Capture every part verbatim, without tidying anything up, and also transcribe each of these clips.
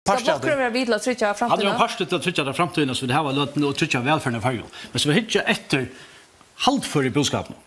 Skal partur av tí. Flokkurin vera við til at tryggja Hann er ein framtíðina? Partur til at tryggja ta framtíðina, so vit hava løtuni og tryggja vælferðina í Føroyum. Men so vit hyggja eftir haldføri í búskapinum.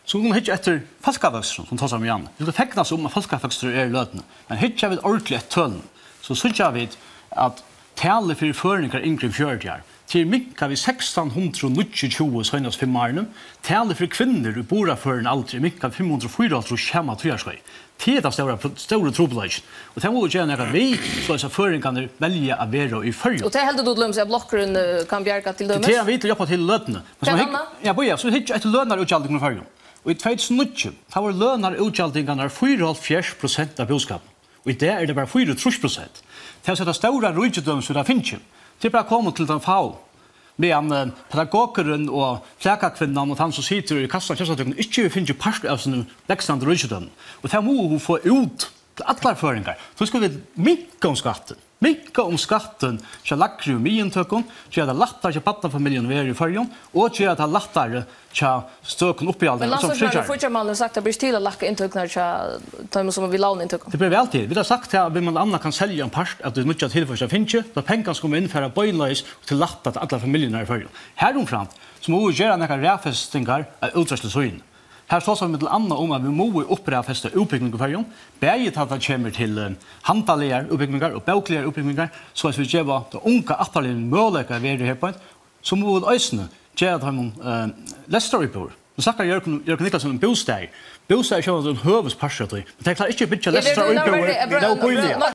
So kunnu hyggja eftir fólkavøkstrinum, sum tosar um í Jan. Vit kunnu fegnast um, at fólkavøkstur er í løtuni. Men hyggja vit ordiliga eftir tølunum, so síggja vit, at talið fyri føroyingar yngri enn fjøruti ár, tað er minkað við sekstan hundrað og níggjuogtjúgu seinastu fimm árini. Talið fyri kvinnur í burðarførum aldri er minkað við fimm hundrað og fýraoghálvtrýss sama tíðarskeið. Tað er tann stóra pro-, stóri trupulleikin. Og tað mugu vit gera nakað við, soleiðis at føroyingarnir velja at vera í Føroyum. Og tað heldur tú til dømis at blokkurin, eh, kann bjarga til dømis? Tað er tað, vit til at hjálpa til í løtuni. Men Hvat so hygg-, annað? Ja, bíða, so hyggja eftir lønarútgjaldingum í Føroyum. Og í tvey túsund og níggju, tá vóru lønarútgjaldingarnar fýraoghálvfjerðs prosent av búskapinum. Og í dag er tað bara fýraogtrýss prosent. Tað vil siga, tað stóra ríkidømi, sum vit hava fingið, tað er bara komið til tann fáa. Meðan, eh, pedagogurin og flakakvinnan og tann, sum situr í kassan hjá Sjónvarpinum, ikki hevur fingið part av sínum vaksandi ríkidømi. Og tað mugu vit fáa út til allar føroyingar. So skulu vit minka um skattin. Minka um skattin hjá lægri og miðinntøkum, gera tað lættari hjá barnafamiljum at vera í Føroyum, og gera tað lættari hjá støkum uppihaldi, Men sum landsløgmaður og fríggjari. Fíggjarmaðurin hevur sagt, at tað ber ikki til at lækka inntøkurnar hjá teimum, sum við lágum inntøkum. Tað ber væl til. Vit hava sagt, at vit millum annað kann selja ein part av tí nýggja tilførsli, vit fingu, so pengarnir, sum koma inn, fara beinleiðis til lætta til allar familjurnar í Føroyum. Harumframt, so mugu vit gera nakrar raðfestingar av útreiðslusíðuni. Har tosar vit millum annað um, at vit mugu uppraðfesta útbúgving í Føroyum, bæði tá tað kemur til, eh, handaligar útbúgvingar og bókligar útbúgvingar, so at vit geva teimum ungu ættarliðunum møguleika at vera her beint, so mugu vit eisini geva teimum, eh, lestraríbúðir. Nú snakkar Jørgen, Jørgen Niclasen um bústaðir. Bústaðir er sjálvandi ein høvuðspartur av tí. Men tey klára ikki at byggja Eg veit, lestraríbúðir, tað er nóg bíliga. Nóg